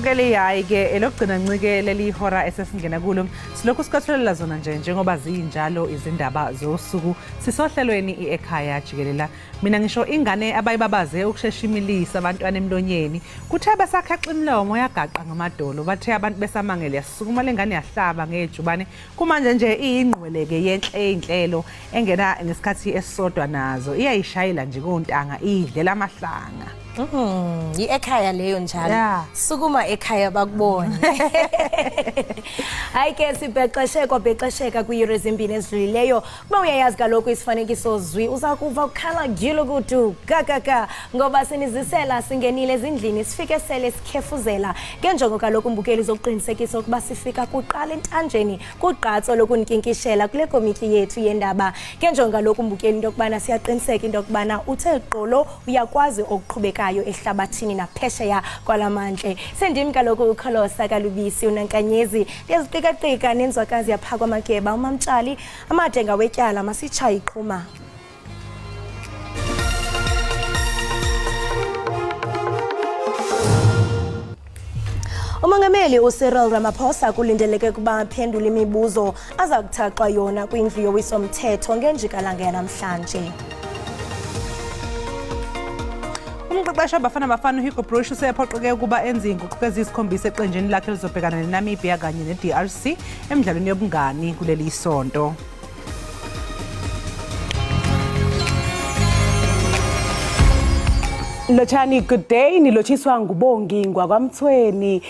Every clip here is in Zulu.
Mbukeli, hayi-ke elokugcina ncike leli hora esesingena kulo. Silokhu sikwethulela zona nje njengoba zinjalo izindaba zosuku. Sisohlelweni i-Ekhaya Jikelela. Mina ngisho ingane abayibabaze ukushesha imilisa abantwana emlonyeni. Kuthe besakhexa imilomo yagaqa ngamadolo. Bathe abantu besamangele yasukuma lengane yahlaba ngejubane. Kumanje nje iyingqweleke yenhle inhlelo engena ngesikhathi esisodwa nazo. Iyayishayela nje kontanga idlela amahlanga. I-ekhaya leyo njalo. Yeah. Sukuma ekhaya bakubone. Hayi ke sibhexesheka kwabhexesheka kwiiyure ezimbini ezidlulileyo. Kuba uyayazi kaloku isifanekiso zwi uza kuva kukhala gyulukudu gagaga ngoba sinizisela singenile ezindlini sifike sele sikhefuzela. Ngenjongo kaloku mbukeli zokuqinisekisa ukuba sifika kuqala entanjeni kugqatso lokunkinkishela kule komiti yethu yendaba. Ngenjongo kaloku mbukeli into yokubana siyaqiniseka into yokubana uthe gqolo uyakwazi okuqhubeka ehlabathini naphesheya kwalamandle. Sendimi kaloku uKholosa kaLubisi uNankanyezi ndiyaziqikaqika nenzwakazi yapha kwaMageba uMamtshali amade ngawetyala masitshaye iqhuma. Umongameli uCyril Ramaphosa kulindeleke ukuba aphendule imibuzo aza kuthaxwa yona kwindlu yowiso-mthetho ngenjikalanga yanamhlanje. Umqeqeshi waBafana Bafana uHugo Broos usephoqeke ukuba enze izinguquko eziyisikhombisa eqenjini lakhe elizobhekana neNamibia kanye neDRC emidlalweni yobungani kuleli sonto. Lotshani, good day. Nilotshiswa ngubongi ngwakwamthweni.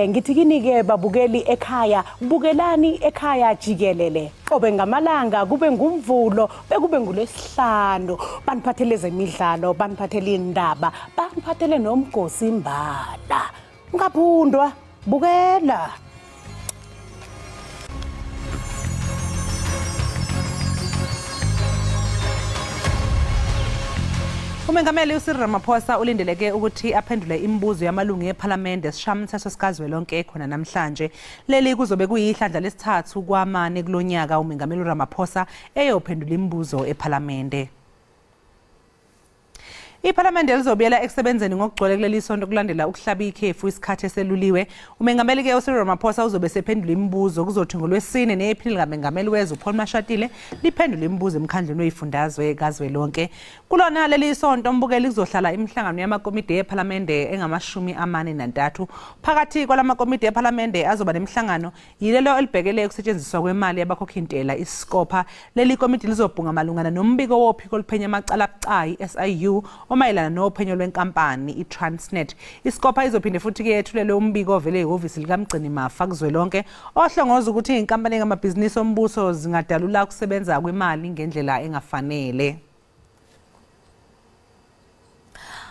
Ngithi kini-ke babukeli ekhaya, bukelani ekhaya jikelele. Qobe ngamalanga kube ngumvulo, bekube ngulwesihlanu. Baniphathele ezemidlalo, baniphathele indaba, baniphathele nomgosi imbala. Ungaphundwa, bukela. Umengameli uCyril Ramaphosa ulindeleke ukuthi aphendule imibuzo yamalungu ePhalamende esishayamthetho sikazwelonke khona namhlanje. Leli kuzobe kuyihlandla lesithathu kwamane kulonyaka umengameli uRamaphosa eyophendula imibuzo ePhalamende. IPhalamende lizobuyela ekusebenzeni ngokugcwele kuleli sonto kulandela ukuhlaba ikhefu isikhathi eseluliwe. Umengameli-ke uCyril Ramaphosa uzobe sephendula imibuzo kuzothi ngolwesine nephini likamengameli wezwe uPaul Mashatile liphendule imibuzo emkhandlwini wezifundazwe kazwelonke. Kulona leli sonto mbukeli kuzohlala imihlangano yamakomidi ePhalamende engama-43. Phakathi kwalamakomidi ePhalamende azoba nemihlangano yilelo elibhekele ukusetshenziswa kwemali yabakhokhintela iScopa. Leli komidi lizobhunga malungana nombiko wophiko oluphenya amacala abucayi SIU mayelana nophenyo lwenkampani iTransnet. iScopa izophinde futhi-ke yethulelwe umbiko ovele ehhovisi likamgcinimafa kuzwelonke ohlongoza ukuthi iy'nkampani ngamabhizinisi ombuso zingadalula ukusebenza kwemali ngendlela engafanele.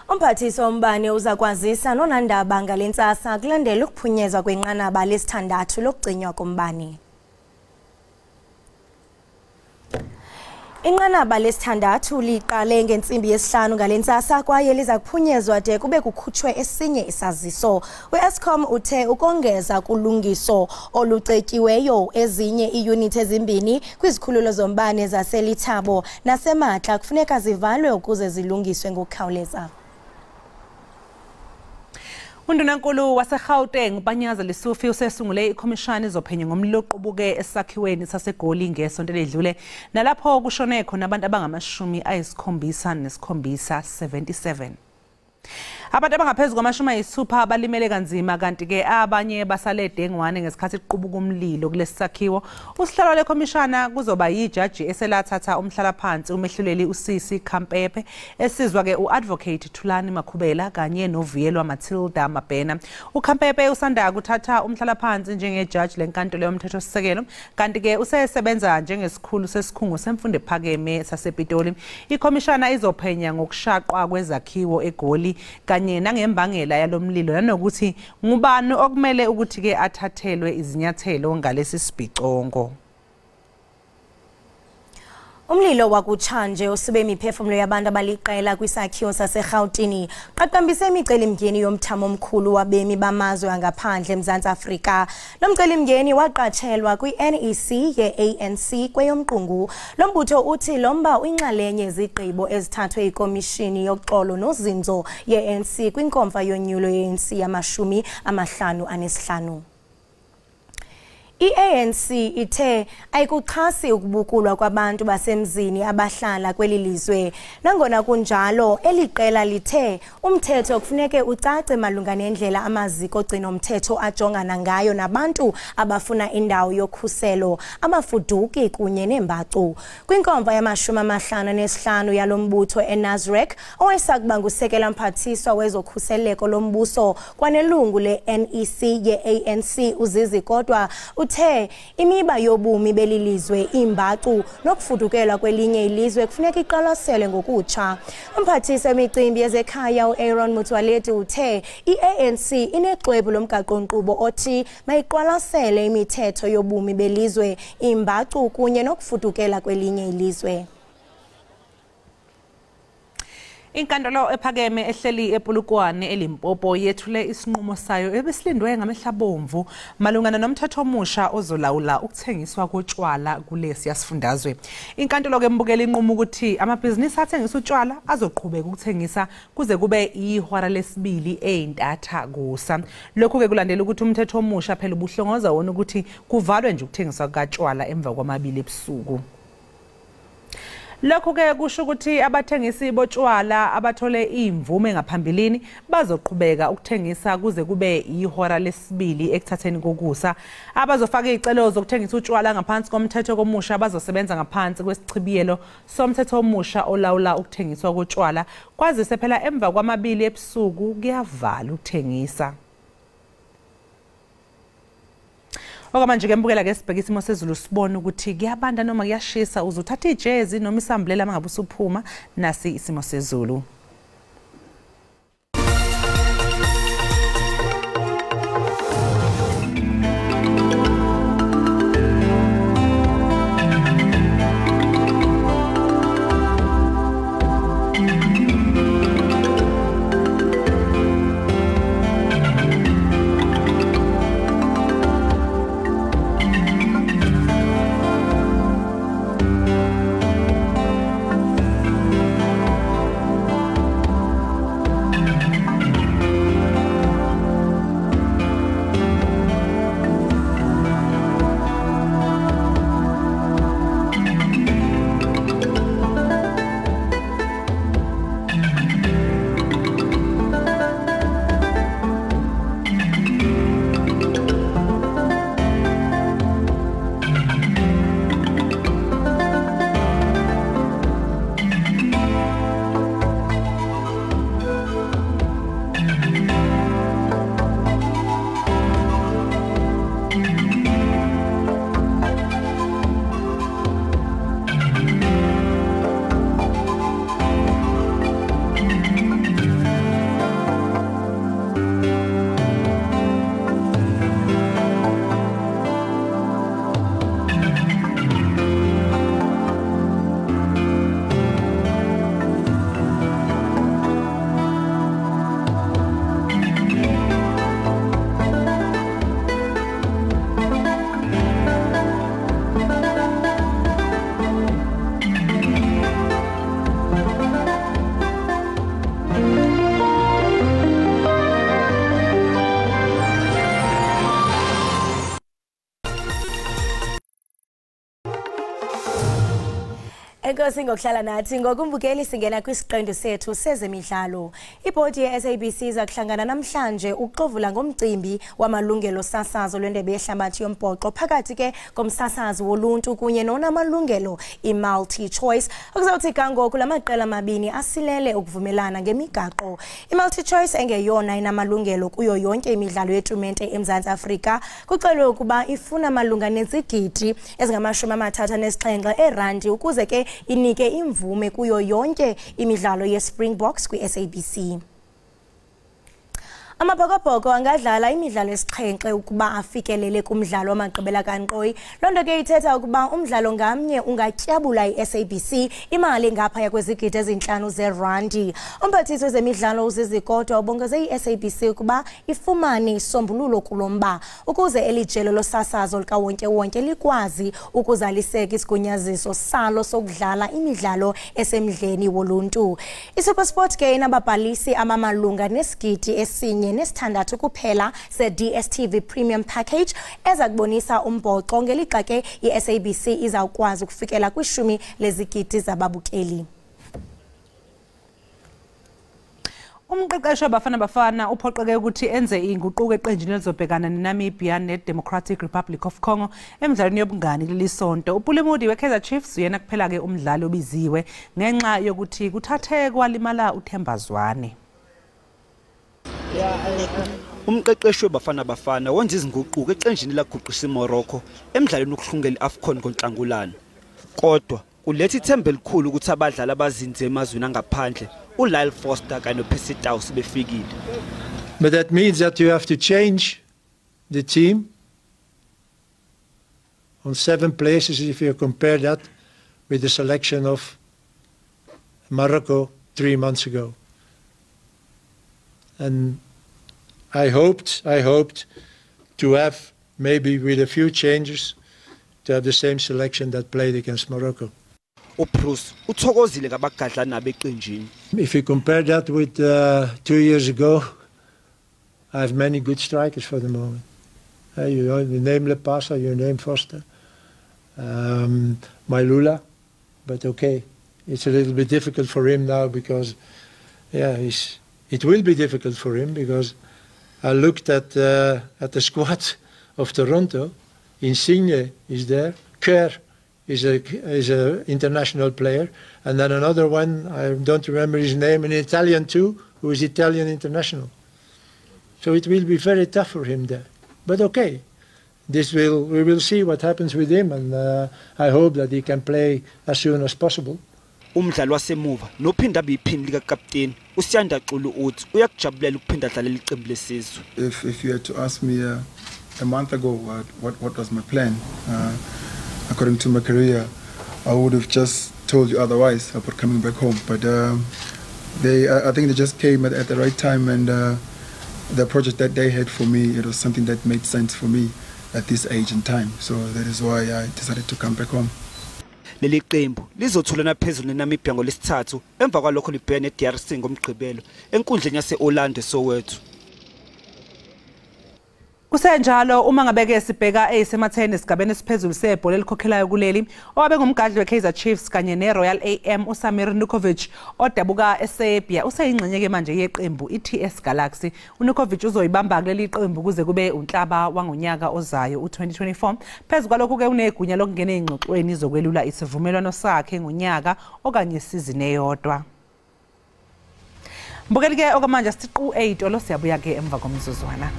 Umphathiswa wombane uza kwazisa nonandaba ngale ntsasa kulandela ukuphunyezwa kwenqanaba lesithandathu lokucinywa kombane. Inqanaba lesithandathu liqale ngentsimbi yesihlanu ngale ntsasa kwaye liza kuphunyezwa de kube kukhutshwe esinye isaziso. U-Eskom uthe ukongeza kulungiso olucetyiweyo ezinye iiyunithi ezimbini kwizikhululo zombane zaseLithabo naseMatla kufuneka zivalwe ukuze zilungiswe ngokukhawuleza. Undunankulu waseGauteng uPanyaza Lesufi usesungule ikhomishana ezophenyo ngomlilo oqubuke esakhiweni saseGoli ngesonto eledlule nalapho kushone khona abantu abangama-77 77. Abantu abangaphezu kwama-60 balimele kanzima kanti-ke abanye basale dengwane ngesikhathi kuqubuka umlilo kulesi sakhiwo. Usihlalo lekhomishana kuzoba yijaji eselathatha umhlalaphansi umehluleli uSisi Khampepe esizwa-ke u-advocate Thulani Makhubela kanye novuyelwa Matilda Mabhena. UKhampepe usanda kuthatha umhlalaphansi njengejaji lenkantolo yomthethosisekelo kanti-ke usesebenza njengesikhulu sesikhungo semfundo ephakeme sasePitoli. Ikhomishana izophenya ngokushaqwa kwezakhiwo eGoli kanye nangembangela yalomlilo nanokuthi ngubani okumele ukuthi-ke athathelwe izinyathelo ngalesi sibhicongo. Umlilo wakutshanje osube imiphefumlo yabantu abaliqela kwisakhiwo saseRhawutini qaqambise imicelimngeni yomthamo omkhulu wabemi bamazwe angaphandle eMzantsi Afrika. Lo mcelimngeni waqatshelwa kwi-NEC ye-ANC kweyomqungu. Lo mbutho uthi lo mba uyinxalenye yezigqibo ezithathwe yikomishini yoxolo nozinzo ye-ANC kwinkomfa yonyulo ye-ANC yama-55. I-ANC ithe ayikuxhasi ukubukulwa kwabantu basemzini abahlala kweli lizwe. Nangona kunjalo, eli qela lithe umthetho kufuneke ucace malunga nendlela amaziko ogcinomthetho ajongana ngayo nabantu abafuna indawo yokhuselo, abafuduki kunye neembacu. Kwinkomfa yama-55 yalo mbutho eNasrec, owayesakuba ngusekela mphathiswa wezokhuseleko lombuso kwanelungu le-NEC ye-ANC uZizi Kodwa uthe imiba yobumi belilizwe, imbacu nokufudukelwa kwelinye ilizwe kufuneka iqwalasele ngokutsha. Umphathiswa wemicimbi yezekhaya uAaron Motsoaledi uthe i-ANC inexwebhu lomgaqo-nkqubo othi mayiqwalasele imithetho yobumi belizwe, imbacu kunye nokufudukela kwelinye ilizwe. Inkantolo ephakeme ehleli ePolokwane eLimpopo yethule isinqumo sayo ebesilindwe ngamehla bomvu malungana nomthetho omusha ozolawula ukuthengiswa kotshwala kulesi sifundazwe. Inkantolo ke mbukela inqumo ukuthi amabhizinisi athengisa utshwala azoqhubeka ukuthengisa kuze kube ihora lesibili eyintatha kusa. Lokhu ke kulandela ukuthi umthetho omusha phela ubuhlongoza wona ukuthi kuvalwe nje ukuthengiswa kukatshwala emva kwamabili ebusuku. Lokhu ke kusho ukuthi abathengisi botshwala abathole imvume ngaphambilini bazoqhubeka ukuthengisa kuze kube ihora lesibili ekuthatheni kokusa. Abazofaka izicelo zokuthengisa utshwala ngaphansi komthetho omusha bazosebenza ngaphansi kwesichibiyelo somthetho omusha olawula ukuthengiswa kotshwala, kwazise phela emva kwamabili ebusuku kuyavala ukuthengisa. Okwamanje ke mbukela ke sibheke isimo sezulu sibone ukuthi kuyabanda noma kuyashisa, uzothatha ijezi noma isambulela mangabe usuphuma. Nasi isimo sezulu. Enkosi ngokuhlala nathi ngokumbukeli singena kwisiqendu sethu sezemidlalo. Ibhodi ye-SABC iza kuhlangana namhlanje ukuxovula ngomcimbi wamalungelo sasazo lwendebe yehlabathi yombhoxo phakathi ke komsasazi woluntu kunye nonamalungelo i-MultiChoice. Okuzawuthi kangoku lamaqela amabini asilele ukuvumelana ngemigaqo. I-MultiChoice engeyona inamalungelo kuyo yonke imidlalo yetumente eMzantsi Afrika kuxelwe ukuba ifuna malunga nezigidi ezingama-37 eerandi ukuze ke inike imvume kuyo yonke imidlalo ye-Springboks kwi-SABC. Amabhokobhoko angadlala imidlalo esixhenxe ukuba afikelele kumdlalo wamagqibela kankqoyi. Loo nto ke ithetha ukuba umdlalo ngamnye ungatyabula i-SABC imali ngaphaya kwezigidi ezintlanu zerandi. Umphathiswa wezemidlalo uZizi Kodwa ubongoze i-SABC ukuba ifumane isombululo kulo mba ukuze eli jelo losasazo likawonkewonke likwazi ukuzaliseka isigunyaziso salo sokudlala imidlalo esemdleni woluntu. ISuperSport ke inababhalisi abamalunga ne-1.6 kuphela se-DStv Premium Package eza kubonisa umbhoxo, ngelixa ke i-SABC izawukwazi ukufikela kwi-10 lezigidi zababukeli. Umqeqeshi waBafana Bafana uphoqeke ukuthi enze inguquko eqenjini elizobhekana neNamibia neDemocratic Republic of Congo emidlalweni yobungani kuleli sonto. uPule Mmodi weKaizer Chiefs uyena kuphela-ke umdlali obiziwe ngenxa yokuthi kuthathe kwalimala uThemba Zwane. Umqeqeshi weBafana Bafana wenza izinguquko eqenjini laguqisa iMorocco emidlalweni wokuhlungela i-AFCON ngoNhlangulana. Kodwa kuletha ithemba elikhulu ukuthi abadlali abazinze emazweni angaphandle uLyle Foster kanye noPercy Tau sebefikile. But that means that you have to change the team on 7 places if you compare that with the selection of Morocco 3 months ago. And I hoped to have, maybe with a few changes, to have the same selection that played against Morocco. uBruce uthokozile ngabagadla nabo eqenjini. If you compare that with 2 years ago, I have many good strikers for the moment. You name Lepasa, you name Foster, Mailula, but okay, it's a little bit difficult for him now because, yeah, it will be difficult for him because I looked at the squad of Toronto. Insigne is there, Kerr is a international player, and then another one, I don't remember his name, an Italian too, who is Italian international. So it will be very tough for him there. But okay, we will see what happens with him, and I hope that he can play as soon as possible. Umdlali wasemuva nophinda abe yiphini likakapteni uSiyanda Xulu uthi uyakujabulela ukuphinda adlalele iqembu lesizwe. If you had to ask me a month ago what was my plan, according to my career, I would have just told you otherwise about coming back home. But I think they just came at the right time, and the project that they had for me, it was something that made sense for me at this age and time. So that is why I decided to come back home. Leli qembu lizothulana phezulu neNamibia ngolesithathu emva kwalokho libhekene neDRC ngomgqibelo enkundleni yase-Orlando eSoweto. Kusenjalo uma ngabeke sibheka eyisematheni esigabeni esiphezulu sebhola elikhokhelayo kuleli, owabe ngumgadli weKaizer Chiefs kanye neRoyal AM uSamir Nurkovic odabuka eSerbia useyingxenye ke manje yeqembu iTS Galaxy. uNurkovic uzoyibamba kuleli qembu kuze kube unhlaba wangonyaka ozayo u2024. Phezu kwalokho ke unegunya lokungena ezingxoxweni zokwelula isivumelwano sakhe ngonyaka okanye isizini eyodwa. Mbukeli ke okwamanje siqu 8 olo siyabuya ke emva komzuzwana.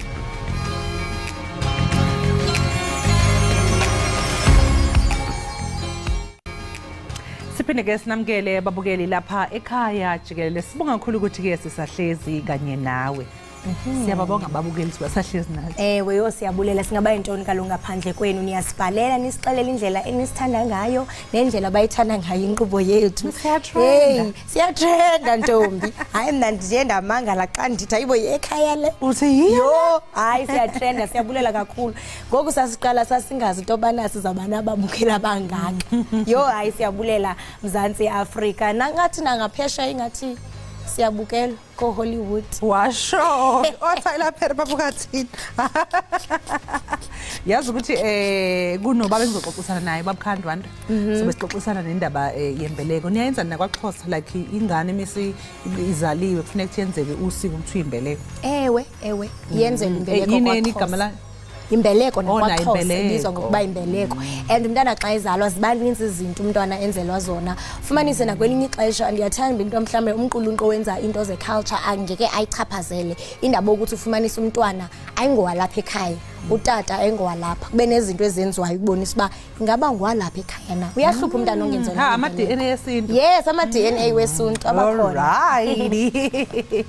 Siphinde ke sinamkele babukeli lapha ekhaya jikelele. Sibonga kakhulu ukuthi ke sisahlezi kanye nawe. Siyababonga babukeli sibasahlezi nathi. Ewe yo siyabulela, singaba yintoni kaloku ngaphandle kwenu. Niyasibhalela nisixelela indlela enisithanda ngayo nendlela abayithanda ngayo inkqubo yethu. Siyatrenda. Siyatrenda ntombi. Hayi mna ndiye ndamangala xa ndithi ayibo ekhaya le. Uthi yiyo? Hayi siyatrenda, siyabulela kakhulu. Ngoku sasiqala sasingazi into yobana sizawuba nababukeli abangaka. Yho hayi siyabulela Mzantsi Afrika. Nangathi nangaphesheya ingathi siyabukelwa ko-Hollywood. Washo oTyler Perry babukathini. Yazi ukuthi kunobaba engizoxoxisana naye babukhandwanda. Sobe sixoxisana nendaba yembeleko. Niyayenza nakwaXhosa like ingane misi izaliwe kufuneka ukuthi yenzeke usiko kuthiwa imbeleko. Ewe, ewe, yenzelwe imbeleko kwaXhosa. Yini igama layo? Imbeleko nakwaXhosa ibizwa ngokuba imbeleko. And umntana xa ezalwa zibaninzi izinto umntwana enzelwa zona. Fumanise nakwelinye ixesha ndiyathanda into mhlambe umqulunqo wenza into ze-culture angeke ayichaphazele indaba yokuthi ufumanise umntwana ayingowalapha ekhaya. Utata engowalapha kube nezinto ezenziwayo ukubonisa uba ingaba ngowalapha ekhaya na. Uyahlupha umntana ongenzelwa. Ama DNA yesintu. Yes, ama DNA wesintu abakhona. Alright.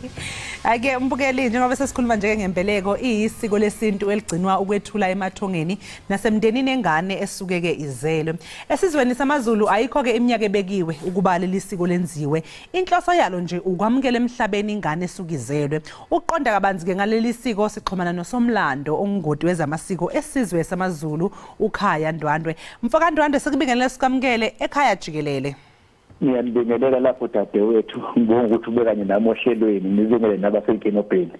Ake mbukeli, njengoba sesikhuluma nje ngembeleko, iyisiko lesintu eligcinwa ukwethula emathongeni nasemndenini engane esukeke izelwe. Esizweni samaZulu ayikho ke iminyaka ebekiwe ukuba leli siko lenziwe. Inhloso yalo nje ukwamukela emhlabeni ingane esukizelwe. Uqonda kabanzi ke ngaleli siko sixhumana nosomlando ongoti wezamasiko esizwe samaZulu uKhaya Ndwandwe. Mfoka Ndwandwe, sikubingelele sikamukele ekhaya jikelele. Ngiyanibingelela lapho dadewethu, ngibonga ukuthi ube kanye nami ohlelweni, ngibingelele nabasenkinobheni.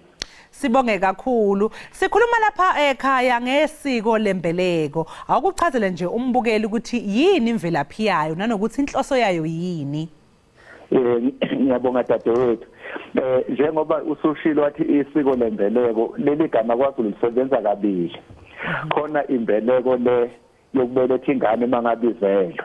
Sibonge kakhulu. Sikhuluma lapha ekhaya ngesiko lembeleko. Awukuchazele nje umbukeli ukuthi yini imvelaphi yayo nanokuthi inhloso yayo yini. Ngiyabonga dadewethu. Njengoba usushilo wathi isiko lembeleko, leli gama kwaZulu lisebenza kabili. Khona imbeleko le yokubeletha ingane mangabizelwe.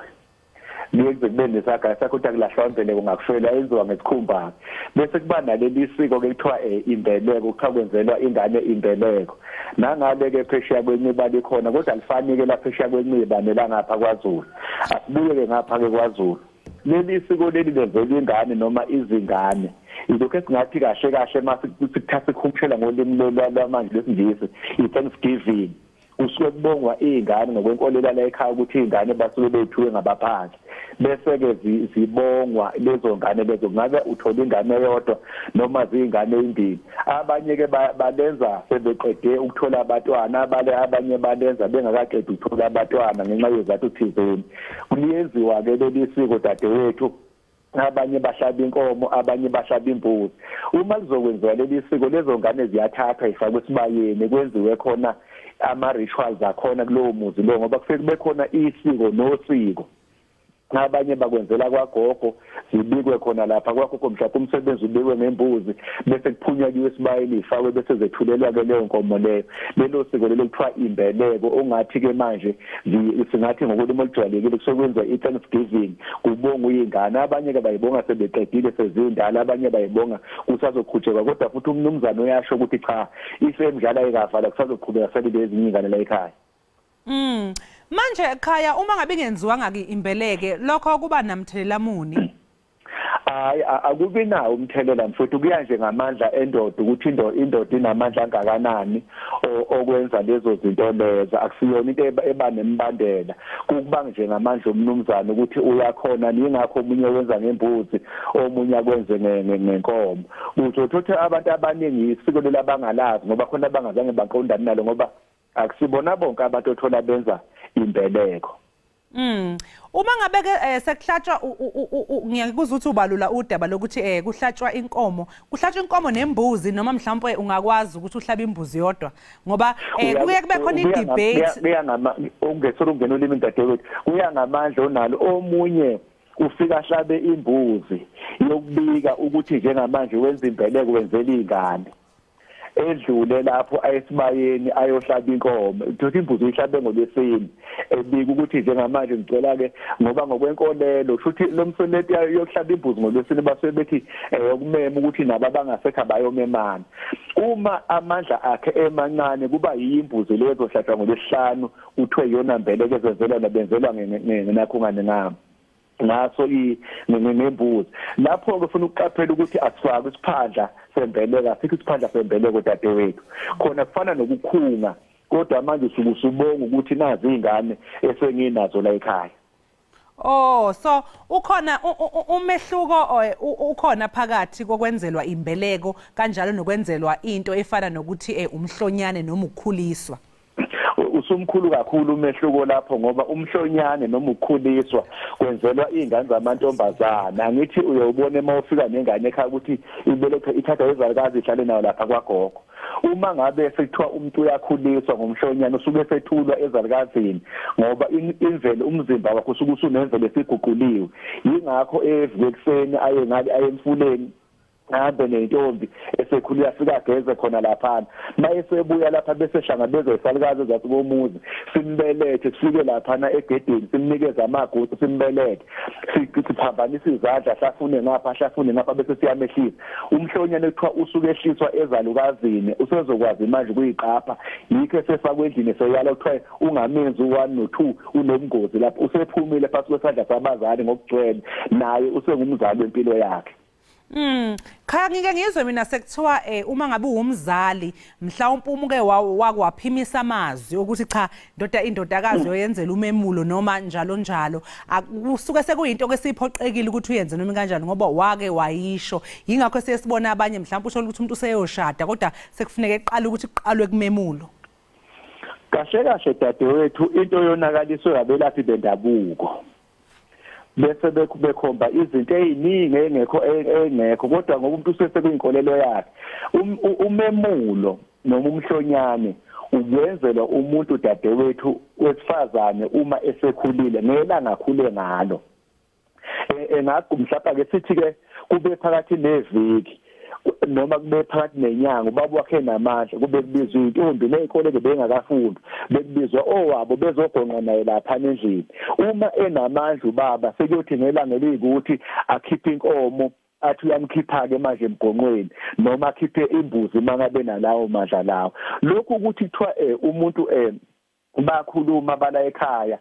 Niyenze kube nesaga sakho ukuthi akulahlwa imbeleko ngakushwela yenziwa ngesikhumba. Bese kuba naleli siko ke kuthiwa imbeleko, kuthiwa kwenzelwa ingane imbeleko. Nangale ke phesheya kwenciba likhona, kodwa alifani ke lapha phesheya kwenciba nelangapha kwaZulu. Asibuye ke ngapha ke kwaZulu. Leli siko leli lenzelwa ingane noma izingane. Ilokho esingathi kahle kahle mase sikuthatha ikhumshela ngolimi lwamanje lwesiNgisi, i-Thanksgiving. Kusuke kubongwa izingane ngokwenkolelo la ekhaya ukuthi izingane basuke bethuwe ngabaphansi, bese ke zibongwa lezo ngane lezo, ngabe uthola ingane eyodwa noma zingane ezimbili. Abanye ke balenza sebeqede ukuthola abatwana, abanye balenza bengakaqedi ukuthola abatwana ngenxa yezathu thizeni. Kuyenziwa ke leli siko dadewethu, abanye bahlaba inkomo, abanye bahlaba imbuzi. Uma lizokwenziwa leli siko, lezo ngane ziyathathwa ifakwe esibayeni, kwenziwe khona ama rituals akhona kulowo muzi lo, ngoba kufike kube khona isiko nosiko. Abanye bakwenzela kwagogo, zibikwe khona lapha kwagogo, mhlawumbe umsebenzi ubikwe ngembuzi, bese kuphunywa kuyo esibayeni ifakwe, bese zethulelwa ke leyo nkomo leyo. Lelo siko lelo kuthiwa imbeleko, ongathi ke manje singathi ngokolimi olujwayelekile kusekwenziwa i-Thanksgiving, kubongwa izingane. Abanye ke bayibonga sebeqedile sezindala, abanye bayibonga kusazoqhutshekwa, kodwa futhi umnumzane uyasho ukuthi cha, isemdlala ayikavala, kusazoqhubeka selile ezinye izingane la ekhaya. Manje ekhaya uma ngabe ingenziwanga ke imbeleke, lokho kuba namthelela muni? Hayi, akubi nawo umthelela mfowethu, kuya nje ngamandla endoda ukuthi indoda inamandla angakanani okwenza lezo zinto lezo. Akusiyona into eba nemibandela, kukuba nje ngamandla omnumzane ukuthi uyakhona. Yingakho omunye wenza ngembuzi, omunye akwenze ngenkomo. Uzothatha abantu abaningi isiko leli abangalazi, ngoba khona abangazange baqondane nalo, ngoba akusibona bonke abantu othola benza imbeleko. Uma ngabe ke sekuhlatshwa, ngiyakuzwa ukuthi ubalula udaba lokuthi kuhlatshwa inkomo, kuhlatshwa inkomo nembuzi, noma mhlawumbe ungakwazi ukuthi uhlabe imbuzi yodwa, ngoba kuye kube khona i-debate. Kuya ngama ungesolo ungena ulimi dadewethu, kuya ngamandla onalo. Omunye ufika ahlabe imbuzi yokubika ukuthi njengamanje wenza imbeleko, wenzela izingane, edlule lapho ayesibayeni ayohlaba inkomo. Uthola imbuzi uyihlabe ngolwesine, ebika ukuthi njengamanje ngicela ke, ngoba ngokwenkolelo kusho lo msebenzi yokuhlaba imbuzi ngolwesine basuke bethi ukumema ukuthi nabo abangasekho bayomemana. Uma amandla akhe emancane kuba yimbuzi leyo ezohlatshwa ngolwesihlanu, kuthiwe iyona mbeleko ezenzelwa nabenzelwa nakho ngane ngami ngaso nembuzi. Lapho ke ufuna ukuqaphela ukuthi asifake isiphandla sembeleko, asikho isiphandla sembeleko dadewethu. Khona kufana nokukhunga, kodwa manje usuke usubonga ukuthi nazi izingane esenginazo la ekhaya. Oh, so ukhona umehluko ukhona phakathi kokwenzelwa imbeleko kanjalo nokwenzelwa into efana nokuthi umhlonyane noma ukukhuliswa. Usumkhulu kakhulu umehluko lapho, ngoba umhlonyane noma ukukhuliswa kwenzelwa izingane zamantombazana. Angithi uyobona uma ufika nengane ekhaya ukuthi ibelethe ithatha izalukazi ihlale nayo lapha kwagogo. Uma ngabe sekuthiwa umuntu uyakhuliswa ngomhlonyane, usuke sethulwa ezalukazini, ngoba imvelo umzimba wakho usuke usunemvelo esiguquliwe. Yingakho evuke ekuseni aye ngale aye emfuleni Ahambe nentombi esekhulile afika ageze khona laphana, mayesebuya lapha bese hlangabezwa isalukazi zasikomuzi, simbelethe sifike laphana egedeni simnikeze amagudu, simbelethe siphambanise izandla, hlafune ngapha hlafune ngapha, bese siyamehlisa. Umhlonyane kuthiwa usuke ehliswa ezalukazini, usezokwazi manje kuyiqapha, yikho esefakwe endlini seyala kuthiwa ungamenzi u1 no2 unobungozi lapho, usephumile phakathi kwesandla sabazali ngokugcwele, naye usengumzali wempilo yakhe. Khaya ngike ngizwe mina sekuthiwa uma ngabe uwumzali mhlawumbe umuke wakwaphimisa amazwi ukuthi cha ndoda indodakazi yoyenzela umemulo noma njalo njalo, kusuke sekuyinto kesiphoqekile ukuthi uyenze noma kanjani ngoba wake wayisho. Yingakho siyesibona abanye mhlawumbe uthola ukuthi umuntu useyoshada kodwa sekufuneka eqala ukuthi kuqalwe kumemulo. Kahle kahle dadewethu, into yonakaliswe abelaphi bendabuko bese bekhomba izinto eziningi engekho kodwa ngoba umuntu usesekuyinkolelo yakhe. Umemulo noma umhlonyane ukwenzelwa umuntu dadewethu wesifazane uma esekhulile ngelanga akhule ngalo. Engakho mhlawumbe ke sithi ke kube phakathi neviki noma kube phakathi nenyanga ubaba wakhe namandla, kube kubizwa intombi nezikole ke bengakafundi, bekubizwa owabo bezogonqa naye lapha endlini. Uma enamandla ubaba sekuyothi ngelanga eliyikuthi akhiphe inkomo, athi uyamkhipha ke manje emgonqweni noma akhiphe imbuzi mangabe nalawo mandla lawo. Lokhu ukuthi kuthiwa umuntu bakhuluma bala ekhaya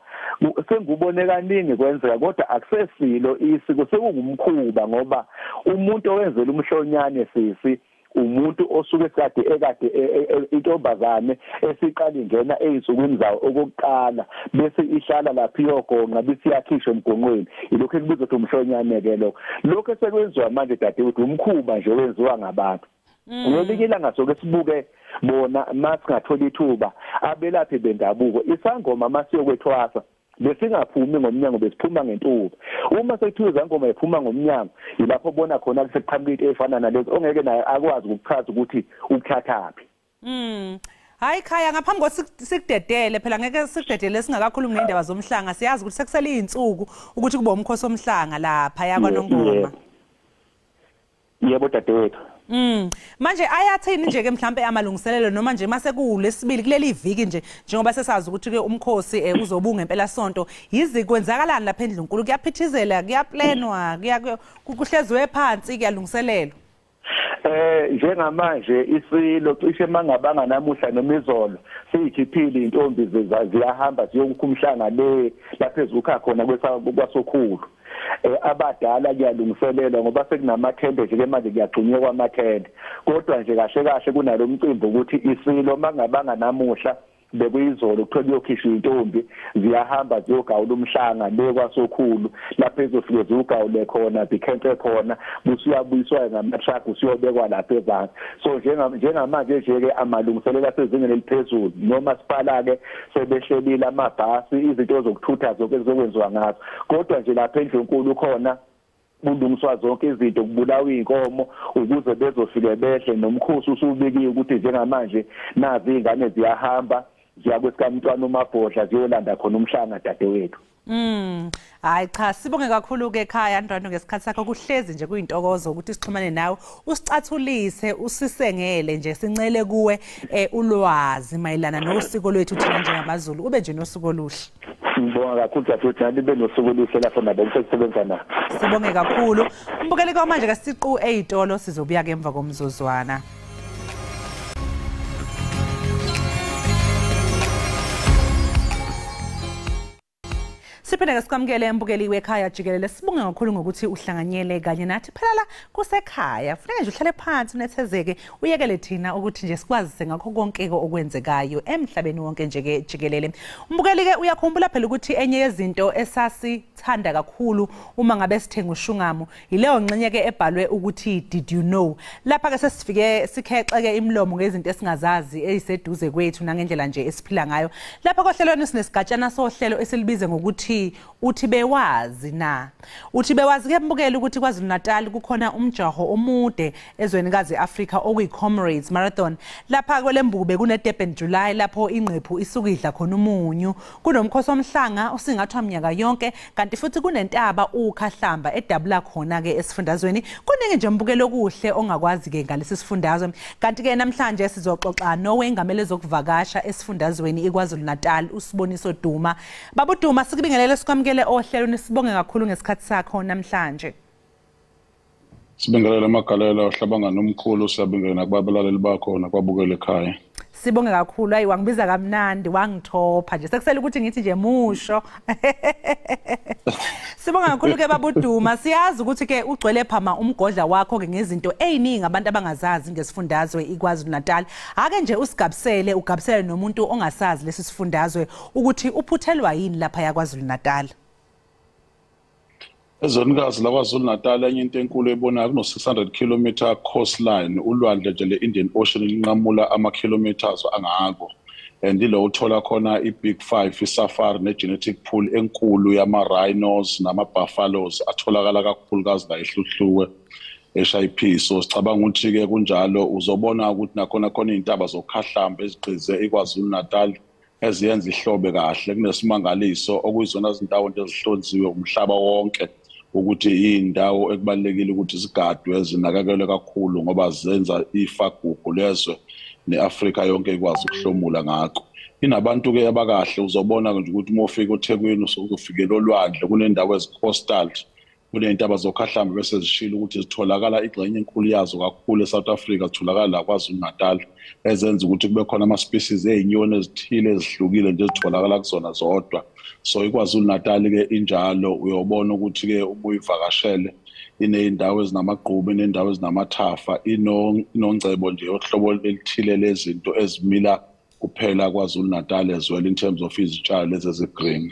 sengubone kaningi kwenzeka, kodwa akusesilo isiko, sekungumkhuba ngoba umuntu owenzela umhlonyane sisi umuntu osuke kade ekade intombazane esiqala ingena ezinsukwini zawo okokuqala, bese ihlala lapha iyogonqa bese iyakhishwa emgonqweni, ilokho ekubizwa ukuthi umhlonyane ke lokho. Lokho esekwenziwa manje dadewethu umkhuba nje owenziwa ngabantu. Ngelinye ilanga soke sibuke bona masingathola ithuba abelaphi bendabuko, isangoma masiyokwethwasa besingaphumi ngomnyango, besiphuma ngentuba. Uma sekuthiwa izangoma iphuma ngomnyango, yilapho bona khona sekuqhamuka into efana nalezo ongeke naye akwazi ukuchaza ukuthi ukuthathaphi. Hayi Khaya, ngaphambi kokuthi sikudedele phela ngeke sikudedele singakakhulumi ngendaba zomhlanga, siyazi ukuthi sekusele izinsuku ukuthi kube umkhosi omhlanga lapha yakwaNongoma. Yebo dadewethu. Manje ayathini nje ke mhlambe amalungiselelo noma nje mase kulesibili kuleli viki nje njengoba sesazi ukuthi ke umkhosi uzobunga impela sonto, yizi kwenzakalani lapha endlunkulu? Kuyaphithizela, kuyaplanwa, kuhlezwe phansi, kuyalungiselelwa? Njengamanje isilo cishe mangabanga namuhla noma izolo siyikhiphile intombi ziyahamba ziyokukha umhlanga le lapha ezukha khona kwasokhulu. Abadala kuyalungiselelwa ngoba sekunamathende nje ke manje kuyagxunyekwa amathende, kodwa nje kahle kahle kunalo mcimbi ukuthi isilo mangabanga namuhla bekuyizolo kuthiwa kuyokhishwa intombi ziyahamba ziyogawula umhlanga le kwasokhulu lapho ezofike ziwugawule khona zikhempe khona, busuyabuyiswa ngama-truck usuyobekwa lapha ezansi. So njengamanje nje-ke amalungiselelo asezingeni eliphezulu, nomasipala-ke sebehlelile amabhasi, izinto zokuthutha zonke ezizokwenziwa ngazo, kodwa nje lapha endlunkulu khona kulungiswa zonke izinto, kubulawa inkomo ukuze bezofike behle, nomkhosi usubikiwe ukuthi njengamanje nazi izingane ziyahamba ziya kwesikamntwana uMabhodla ziyolanda khona umhlanga dadewethu. Hayi cha, sibonge kakhulu ke Khaya Ndwandwe ngesikhathi sakho, kuhlezi nje kuyintokozo ukuthi sixhumane nawe, usicathulise, usisengele nje, sincele kuwe ulwazi mayelana nosiko lwethu thina njengamaZulu. Ube nje nosuku oluhle. Ngibonga kakhulu dadewethu, nibe nosuku oluhle lapho nabo kusebenza na. Sibonge kakhulu. Umbukeli kwamanje ke siqu ezitolo, sizobuya ke emva komzuzwana. Siphinde ke sikwamukele embukeli wekhaya jikelele, sibonge kakhulu ngokuthi uhlanganyele kanye nathi. Phela la kusekhaya, funeka nje uhlale phansi unethezeke, uyekele thina ukuthi nje sikwazise ngakho konke okwenzekayo emhlabeni wonke nje ke jikelele. Umbukeli ke uyakhumbula phela ukuthi enye yezinto esasithanda kakhulu uma ngabe sithenga ushungamu yileyo ngxenye ke ebhalwe ukuthi did you know. Lapha ke sesifike sikhexeke imilomo ngezinto esingazazi eziseduze kwethu nangendlela nje esiphila ngayo. Lapha kohlelweni sinesigatshana sohlelo esilibize ngokuthi ukuthi uthi bewazi na. Uthi bewazi ke mbukeli ukuthi KwaZulu Natal kukhona umjaho omude ezwenikazi Afrika okuyi-Comrades Marathon. Lapha kwelembube kune-Durban July lapho ingqephu isuke idla khona umunyu. Kunomkhosi omhlanga osingathwa minyaka yonke, kanti futhi kunentaba uKhahlamba edabula khona ke esifundazweni. Kuningi nje mbukelo okuhle ongakwazi ke ngalesi sifundazwe. Kanti ke namhlanje sizoxoxa nowengamele zokuvakasha esifundazweni iKwaZulu Natal, uSiboniso Duma. Baba Duma, sikubingelele, sikwamukele ohlelo, sibonge kakhulu ngesikhathi sakho namhlanje. Sibingelele amagalela ohlabangana omkhulu, siyabingelela nakubalaleli bakho nakwabukela ekhaya. Sibonge kakhulu. Ayi, wangibiza kamnandi, wangithopha nje. Sekusele ukuthi ngithi nje musho. Sibonga kakhulu ke Baba Duma. Siyazi ukuthi ke ugcwele phama umgodla wakho ke ngezinto eziningi abantu abangazazi ngesifundazwe iKwaZulu Natal. Ake nje usigabisele, ugabisele nomuntu ongasazi lesi sifundazwe ukuthi uphuthelwa yini lapha yaKwaZulu Natal. Ezwenikazi laKwaZulu Natal, enye into enkulu ebonayo, kuno-600 km coastline, ulwandle nje le-Indian Ocean linqamula ama-kilometers angako, and ilo uthola khona i-Big Five, i-safari ne-genetic pool enkulu yama-rhinos nama-buffaloes atholakala kakhulukazi la eHluhluwe eShayiphi. So sicabanga ukuthi-ke kunjalo uzobona ukuthi nakhona khona iy'ntaba zoKhahlamba ezigqize iKwaZulu Natal eziyenza ihlobe kahle. Kunesimangaliso okuyizona zindawo nje ezihlonziwe umhlaba wonke ukuthi iy'ndawo ekubalulekile ukuthi zigadwe, zinakekelwe kakhulu, ngoba zenza ifagugu lezwe ne-Afrika yonke ikwazi ukuhlomula ngakho. Inabantu-ke abakahle, uzobona nje ukuthi uma ufika oThekwini usuzofikela olwandle, kunendawo ezi-coastal, kuney'ntaba zoKhahlamba bese zishilo ukuthi zitholakala igxenye enkulu yazo kakhulu e-South Africa, zitholakala la KwaZulu Natal, ezenza ukuthi kube khona ama-species ey'nyoni ezithile ezihlukile nje ezitholakala kuzona zodwa. So iKwaZulu Natal-ke injalo, uyobona ukuthi-ke uma uyivakashele iney'ndawo ezinamagqubu, iney'ndawo ezinamathafa, inongcebo nje yohlobo elithile lezinto ezimila kuphela KwaZulu Natal as well in terms of izitshalo lezi ezi-green.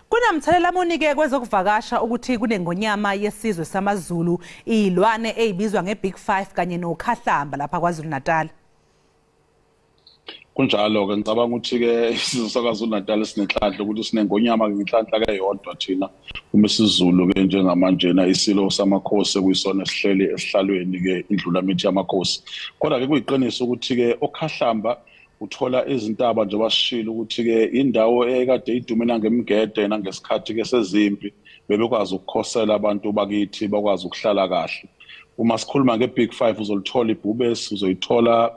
Kunamthelela muni-ke kwezokuvakasha ukuthi kunengonyama yesizwe samaZulu, iy'lwane ey'bizwa nge-Big Five kanye noKhahlamba lapha KwaZulu Natal? Kunjalo-ke, ngicabanga ukuthi-ke isizwe sakwaZulu Natal sinenhlanhla ukuthi sinengonyama ngenhlanhla ke yodwa thina uma isiZulu-ke njengamanjena isilo samakhosi ekuyisona esihleli esihlalweni-ke indlulamithi yamakhosi. Kodwa-ke kuyiqiniso ukuthi-ke oKhahlamba uthola izintaba nje basishilo ukuthi-ke indawo eyayikade idume nangemigede nangesikhathi-ke sezimpi, bebekwazi ukukhosela abantu bakithi bakwazi ukuhlala kahle. Uma sikhuluma nge-Big Five, uzolithola ibhubesi, uzoyithola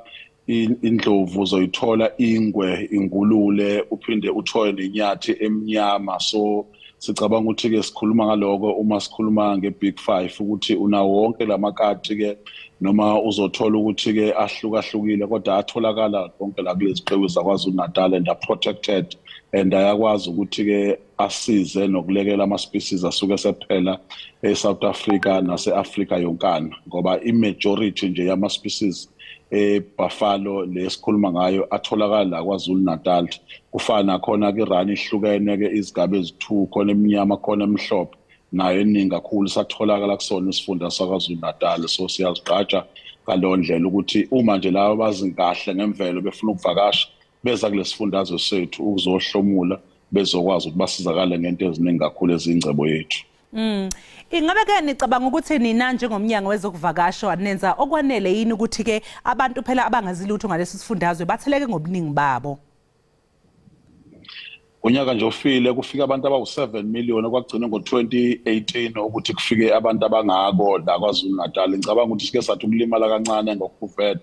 indlovu, uzoyithola ingwe, ingulule, uphinde uthole nenyathi emnyama. So sicabanga ukuthi-ke sikhuluma ngaloko uma sikhuluma nge-Big Five, ukuthi unawo wonke lamakati-ke, noma uzothola ukuthi-ke ahlukahlukile, kodwa atholakala konke la kulezi qiwi zakwaZulu Natal and are protected and ayakwazi ukuthi-ke asize nokulekela ama-species asuke sephela e-South Africa nase-Afrika yonkana, ngoba i-majority nje yama-species ebuffalo lesikhuluma ngayo atholakala la KwaZulu Natal. Kufana khona ke rhino, ihlukene ke izigaba ezi-2, khona eminyama, khona emhlophe, nayo eningi kakhulu satholakala kusona isifunda sakwaZulu Natal. So siyazigqaja ngaleyo ndlela ukuthi uma nje laba bazi kahle ngemvelo befuna ukuvakasha beza kulesifundazwe sethu ukuzohlomula, bezokwazi ukuthi basizakale ngento eziningi kakhulu ezingcebo yethu. Ingabe ke nicabanga ukuthi nina njengomnyango wezokuvakasha nenza okwanele yini ukuthi ke abantu phela abangazi lutho ngalesi sifundazwe batheleke ngobuningi babo? Unyaka nje ufile kufika abantu abawu-7 million, kwagcina ngo-2018 ukuthi kufike abantu abangako la KwaZulu Natal. Ngicabanga ukuthi sike sathi ukulimala kancane ngo-COVID,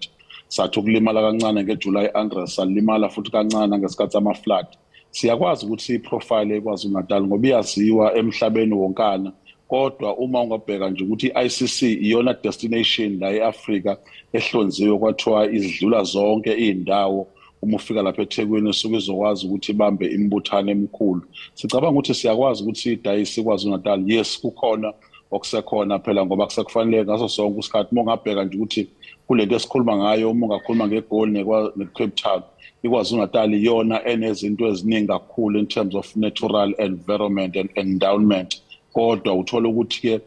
sathi ukulimala kancane nge-July unrest, salimala futhi kancane ngesikhathi sama-flood. Siyakwazi ukuthi i-profile eKwaZulu Natal ngoba iyaziwa emhlabeni wonkana, kodwa uma ungabheka nje ukuthi i-ICC iyona destination la e-Afrika ehlonziwe kwathiwa izidlula zonke iy'ndawo, uma ufika lapha eThekwini usuke izokwazi ukuthi ibambe imibuthano emikhulu. Sicabanga ukuthi siyakwazi ukuthi siyidayise iKwaZulu Natal. Yes, kukhona okusekhona phela, ngoba kusekufanele ngaso sonke isikhathi. Uma ungabheka nje ukuthi kulento esikhuluma ngayo, uma ungakhuluma ngeGoli ne-Cape Town, iKwaZulu Natal iyona enezinto eziningi kakhulu in terms of natural environment and endowment. Kodwa uthola ukuthi-ke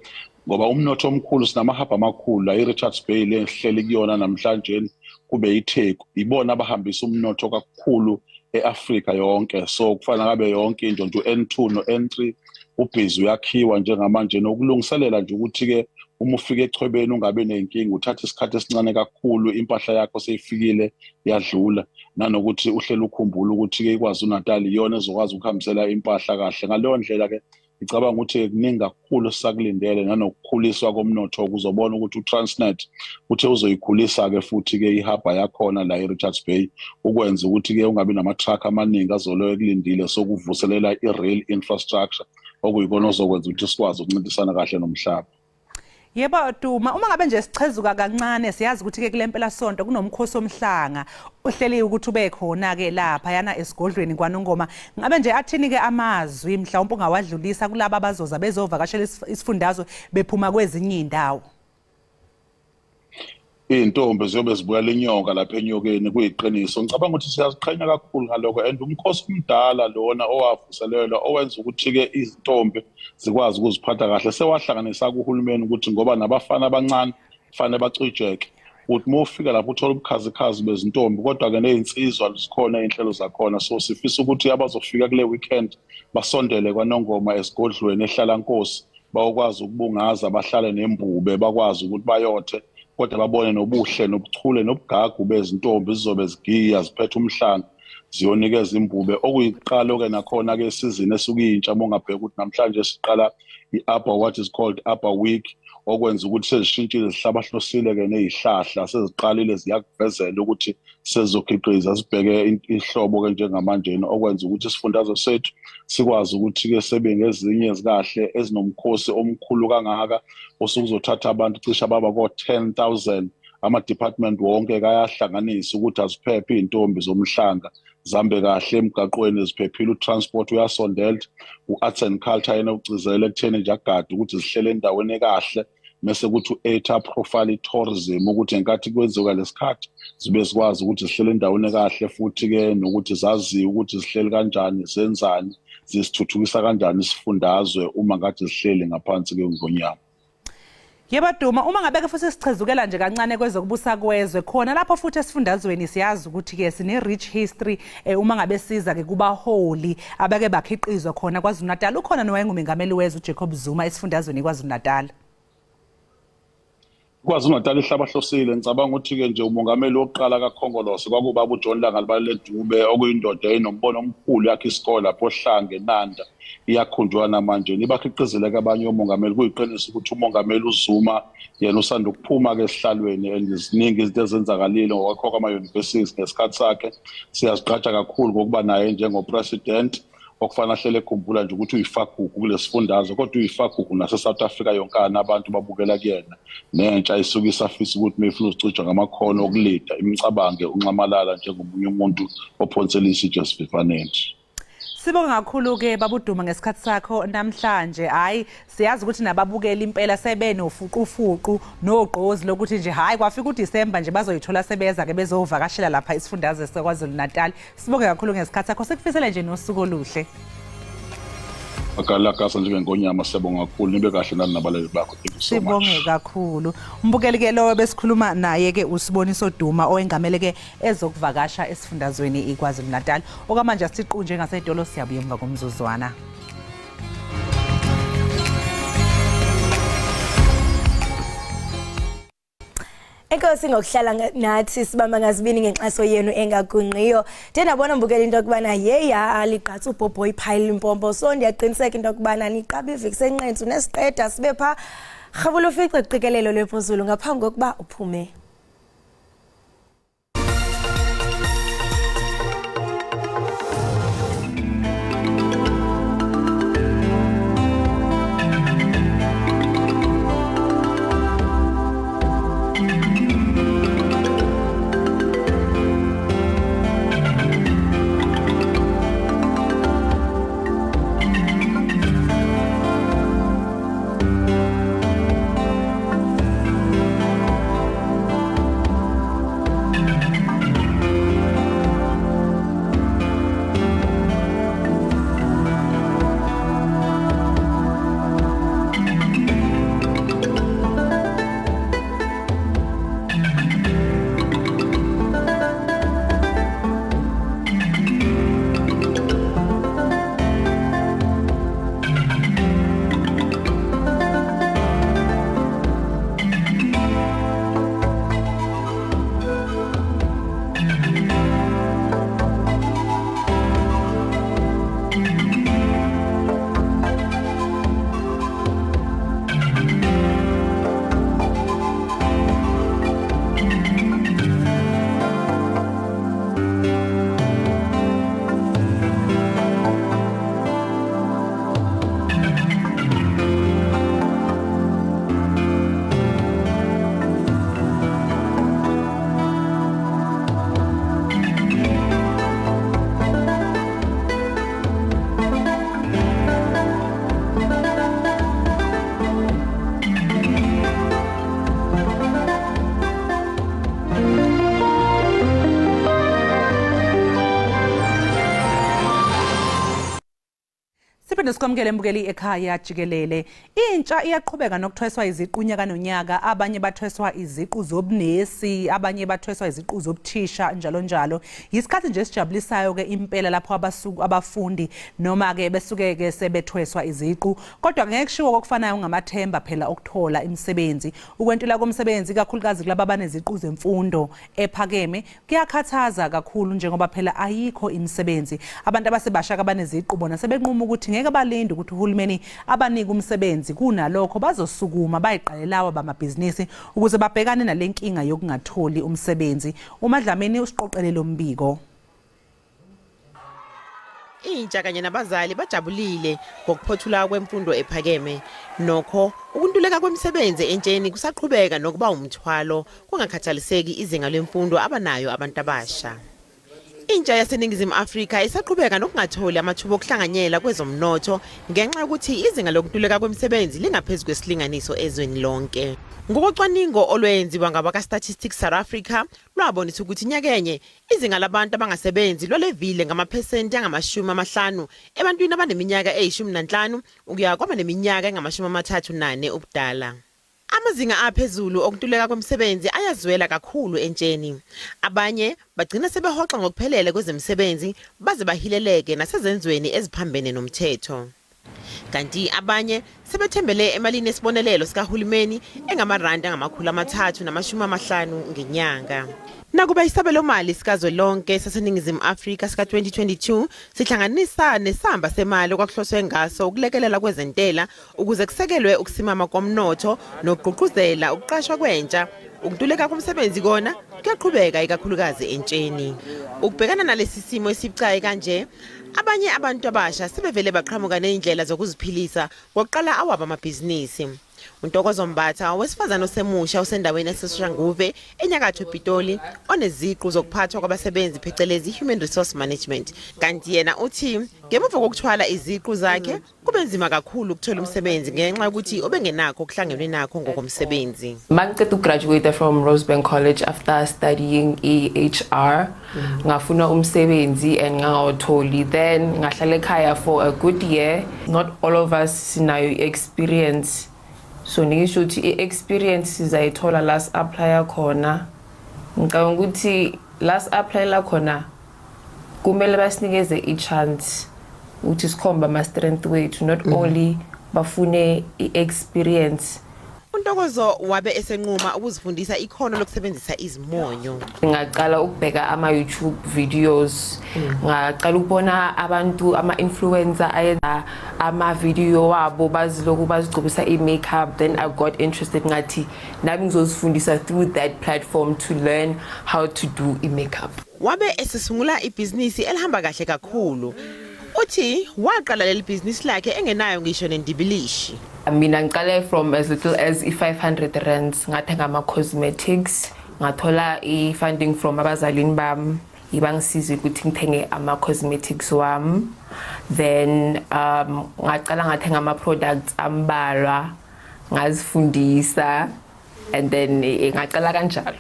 ngoba umnotho omkhulu, sinamahhabha amakhulu la, i-Richards Bay le esihleli kuyona namhlanje, kube iTheku, ibona abahambisa umnotho kakhulu. eAfrika yonke. So kufana ngabe yonke into nje u-N2 no-N3 ubhizi uyakhiwa njengamanje, nokulungiselela nje ukuthi ke uma ufika echwebeni ungabe nenkinga, uthatha isikhathi esincane kakhulu, impahla yakho seyifikile yadlula, nanokuthi uhlele ukhumbula ukuthi ke iKwaZulu-Natal iyona ezokwazi ukuhambisela impahla kahle. Ngaleyo ndlela ke ngicabanga ukuthi kuningi kakhulu sisakulindele, nanokukhuliswa komnotho. Kuzobona ukuthi uTransnet uthe uzoyikhulisa ke futhi ke ihaba yakhona la eRichards Bay, ukwenza ukuthi ke ungabi nama-truck amaningi azoloyo ekulindile, sokuvuselela i-rail infrastructure, okuyikona ozokwenza ukuthi sikwazi ukuncintisana kahle nomhlaba. Yebo Duma, uma ngabe nje sichezuka kancane, siyazi ukuthi ke kule mpela sonto kunomkhosi omhlanga ohleliwe ukuthi ube khona ke lapha yana esigodlweni kwaNongoma. Ngabe nje athini ke amazwi mhlawumbe ungawadlulisa kulabo abazoza bezovakashela isifundazwe bephuma kwezinye indawo? Iy'ntombi ziyobe zibukela inyoka lapha enyokeni, kuyiqiniso. Ngicabanga ukuthi siyaziqhenya kakhulu ngalokho, and umkhosi omdala lona owavuselelwa owenza ukuthi-ke izintombi zikwazi ukuziphatha kahle, sewahlanganisa kuhulumeni ukuthi ngoba nabafana abancane kufanele bacijeke, ukuthi uma ufika lapho uthola ubukhazikhazi bezintombi, kodwa-ke ney'nsizwa zikhona iy'nhlelo zakhona. So sifisa ukuthi abazofika kule weekend basondele kwaNongoma esigodlweni eHlalankosi, bayokwazi ukubungaza, bahlale nembube, bakwazi ukuthi bayothe, kodwa babone nobuhle nobuchule nobugagu bezintombi zizobe zigiya ziphethe umhlanga ziyonikeza imbube. Okuyiqalo-ke nakhona-ke isizini esukuyintsha, uma ungabheka ukuthi namhlanje siqala i-upper, what is called upper week, okwenza ukuthi sezishintshile zihlabahlosile-ke ney'hlahla seziqalile ziyakuvezela ukuthi sezizokhiqiza, sibheke ihlobo-ke njengamanjena, okwenza ukuthi isifundazwe sethu sikwazi ukuthi-ke sebe ngezinye zikahle ezinomkhosi omkhulu kangaka osukuzothatha abantu cishe ababa ko-10,000. Ama-department wonke kayahlanganisa ukuthi aziphephe iy'ntombi zomhlanga, zihambe kahle emgaqweni ziphephile, utransport uyasondela, u-arts and culture yena ugcizelela ekutheni nje agade ukuthi zihlele endaweni ekahle, mese kuthi u-ETA profile tourism ukuthi ngenkathi kwenziwa lesikhathi zibe sikwazi ukuthi zihlele endaweni ekahle, futhi-ke nokuthi zaziwe ukuthi zihleli kanjani, zenzani, zisithuthukisa kanjani isifundazwe uma ngathi zihleli ngaphansi kwengonyama. Yebo Duma, uma ngabe ke futhi sichezukela nje kancane kwezokubusa kwezwe khona lapho futhi esifundazweni, siyazi ukuthi ke sine rich history uma ngabe siza ke kubaholi abake bakhiqizwa khona KwaZulu-Natal. Ukhona nowayengumengameli wezwe uJacob Zuma esifundazweni KwaZulu-Natal. KwaZulu-Natal ihlabahlosile. Ngicabanga ukuthi-ke nje umongameli wokuqala kaKhongolose kwakubaba uJohn Langalibalele Dube, okuyindoda enombono omkhulu, yakhe isikole lapho Ohlange eNanda iyakhunjwa namanje, nibakhiqizele-ke abanye omongameli. Kuyiqiniso ukuthi umongameli uZuma yena usanda ukuphuma-ke esihlalweni, and ziningi izinto ezenzakalile ngokwakho kwama-universities ngesikhathi sakhe. Siyazigqaja kakhulu ngokuba naye njengo-president, okufana ahlele ekhumbula nje ukuthi uyifagugu kulesifundazwe, kodwa uyifagugu nase-South Africa yonkana, abantu babukela kuyena, nentsha isuke isafisa ukuthi mayifuna uzicija ngamakhono okulida imicabange uNxamalala njengomunye umuntu ophonsela isitshe esivivaneni. Sibonga kakhulu-ke babuDuma ngesikhathi sakho namhlanje. Hhayi, siyazi ukuthi nababukeli impela sebenofuqufuqu nogqozi lokuthi nje hhayi kwafika uDisemba nje bazoyithola sebeza-ke bezovakashela lapha isifundazwe saKwaZulu-Natal. Sibonge kakhulu ngesikhathi sakho, sikufisele nje nosuku oluhle. Akalakasa njengengonyama, siyabonga kakhulu, nibe kahle nani nabalali bakho. Thank you so much. Sibonge kakhulu. Umbukeli ke lo besikhuluma naye ke uSiboniso Duma owengamele ke ezokuvakasha esifundazweni iKwaZulu-Natal. Okwamanje asiqunje ngasedolo, siyabuya emva komzuzwana. Enkosi ngokuhlala nathi sibamba ngazibini ngenxaso yenu engagunqiyo. Ndiye ndabona mbukela into yokubana yeyi aligqatsa ubhobho iphayile Limpopo. So ndiyaqiniseka into yokubana niqaba iveki senqentsu nesiqeda sibe pha. Rhabula ufice uqikelelo lwephuzulu ngaphambi kokuba uphume. Siphinde sikwamukele mbukeli ekhaya jikelele. Intsha iyaqhubeka nokuthweswa iziqu unyaka nonyaka, abanye bathweswa iziqu zobunesi, abanye bathweswa iziqu zobuthisha njalo njalo. Yisikhathi nje esijabulisayo ke impela lapho abasuku abafundi noma ke besuke ke sebethweswa iziqu, kodwa ngeke kushiwo okufanayo ngamathemba phela okuthola imisebenzi. Ukwentula komsebenzi kakhulukazi kulabo abaneziqu zemfundo ephakeme kuyakhathaza kakhulu njengoba phela ayikho imisebenzi. Abantu abasebasha abaneziqu bona sebenquma ukuthi ngeke balinde ukuthi uhulumeni abanike umsebenzi, kunalokho bazosukuma bayiqalelawa bamabhizinisi ukuze babhekane nalenkinga yokungatholi umsebenzi. UMadlamini usiqoqele lo mbiko. Intsha kanye nabazali bajabulile ngokuphothula kwemfundo ephakeme. Nokho ukuntuleka kwemisebenzi entsheni kusaqhubeka nokuba umthwalo kungakhathaliseki izinga lemfundo abanayo abantu abasha. Intsha yaseNingizimu Afrika isaqhubeka nokungatholi amathuba okuhlanganyela kwezomnotho ngenxa yokuthi izinga lokuntuleka kwemisebenzi lingaphezu kwesilinganiso ezweni lonke. Ngokocwaningo olwenziwa ngabaka-Statistics South Africa lwabonisa ukuthi nyakenye izinga labantu abangasebenzi lwalevile ngamaphesenti angama-50 ebantwini abaneminyaka eyi-15 ukuya kwabaneminyaka engama-34 ubudala. Amazinga aphezulu okuntuleka kwemisebenzi ayazwela kakhulu entsheni. Abanye bagcina sebehoxa ngokuphelele kwezemisebenzi baze bahileleke nasezenzweni eziphambene nomthetho. Kanti abanye sebethembele emalini esibonelelo sikahulumeni engamarandi angama-350 ngenyanga. Nakuba isabelomali sikazwelonke saseNingizimu Afrika sika-2022 sihlanganisa nesamba semali okwakuhloswe ngaso ukulekelela kwezentela ukuze kusekelwe ukusimama komnotho nokugqugquzela ukuqashwa kwentsha, ukuntuleka komsebenzi kona kuyaqhubeka ikakhulukazi entsheni. Ukubhekana nalesi simo esibucayi kanje, abanye abantu abasha sebevele baqhamuka nezindlela zokuziphilisa ngokuqala awabo amabhizinisi. Untokozo Mbatha, owesifazane osemusha osendaweni yaseSoshanguve enyakatho ePitoli, oneziqu zokuphathwa kwabasebenzi phecelezi Human Resource Management. Kanti yena uthi ngemuva kokuthwala iziqu zakhe kube nzima kakhulu ukuthola umsebenzi ngenxa yokuthi ubengenakho okuhlangenwe nakho ngokomsebenzi. Mangiceda ugraduate from Rosebank College after studying HR, ngafuna umsebenzi and ngangawutholi. Then ngahlala ekhaya for a good year. Not all of us sinayo experience. So ngisho ukuthi i-experience sizayithola last applya khona. Ngicabanga ukuthi last applyela khona kumele basinikeze i-chance ukuthi sikhombe ama-strength wethu, not only bafune i-experience. Untokozo wabe esenquma ukuzifundisa ikhono lokusebenzisa izimonyo. Ngaqala ukubheka ama-YouTube videos, ngaqala ukubona abantu ama-influencer ayenza ama-video wabo baziloku bazigcobisa i-makeup. Then I got interested, ngathi nami ngizozifundisa through that platform to learn how to do i-makeup. Wabe esesungula ibhizinisi elihamba kahle kakhulu. Uthi waqala leli bhizinisi lakhe engenayo ngisho nendibilishi. Mina ngiqale from as little as i-500 rands, ngathenga ama-cosmetics, ngathola i-funding from abazalini bami, ibangisiza ukuthi ngithenge ama-cosmetics wami. Then ngaqala ngathenga ama-products ambalwa, ngazifundisa, and then ngaqala kanjalo.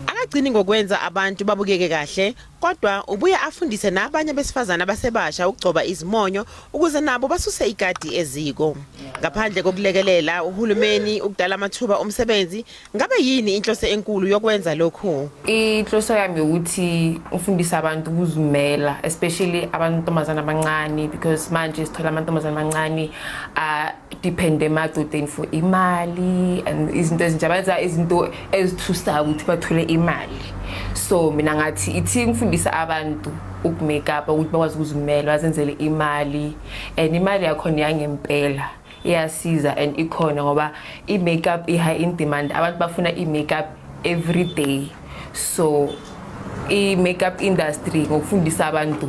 Akagcini ngokwenza abantu babukeke kahle, kodwa ubuye afundise nabanye besifazana abasebasha ukugcoba izimonyo ukuze nabo basuse ikati eziko. Ngaphandle kokulekelela uhulumeni ukudala amathuba omsebenzi, ngabe yini inhloso enkulu yokwenza lokhu? Inhloso yami ukuthi ufundise abantu ukuzimela, especially abantombazana abancane, because manje sithola amantombazana abancane depend emadodeni for imali and izinto ezinje, benza izinto ezithusayo ukuthi bathole imali. So mina ngathi ithi ngifundisa abantu ukumake up ukuthi bakwazi ukuzimela bazenzele imali, and imali yakhona yangempela iyasiza and ikhona ngoba i-makeup i-high in demand, abantu bafuna i-makeup every day. So i-makeup industry ngokufundisa abantu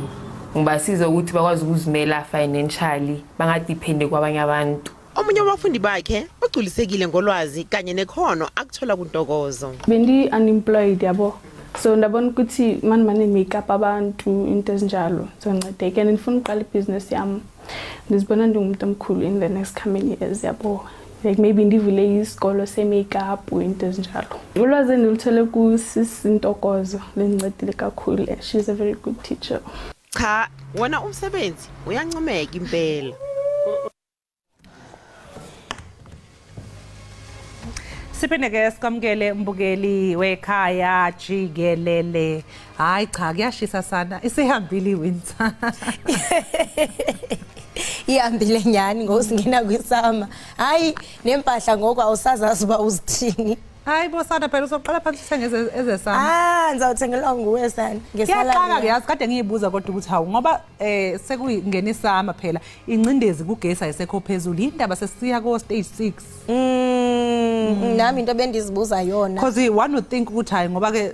ngibasiza ukuthi bakwazi ukuzimela financially, bangadepende kwabanye abantu. Omunye wabafundi bakhe ugculisekile ngolwazi kanye nekhono akuthola kuNtokozo. Bendi unemployed yabo. So ndabona ukuthi mani makeup abantu into ezinjalo. So ngincedeke and ngifuna uqala ibhizinisi yami. Ndizibona ndingumuntu omkhulu in the next coming years yabo. Like maybe ndivule isikolo se-makeup into ezinjalo. Ulwazi endiluthole kusisi Ntokozo lindincedile kakhulu. She's a very good teacher. Cha, wona umsebenzi uyancomeka impela. Siphinde-ke sikwamukele mbukeli wekhaya jikelele. Hayi cha, kuyashisa sana, isihambile i-winter. Ihambile nyani ngoku singena kwisama. Hayi nempahla ngoku awusazazi uba uzithini. Hayi bo sana, phela uzoqala phansi uthenge ezesama. Ah, ngizawuthengelwa nguwe sana. Ngesalala. Yazi kade ngiyibuza kodwa ukuthi hawu ngoba sekuyingena isama phela ingcindezi kugesi ayisekho phezulu, indaba sesiya ko stage 6. Nami into bendizibuza yona. Because one would think ukuthi hayi ngoba ke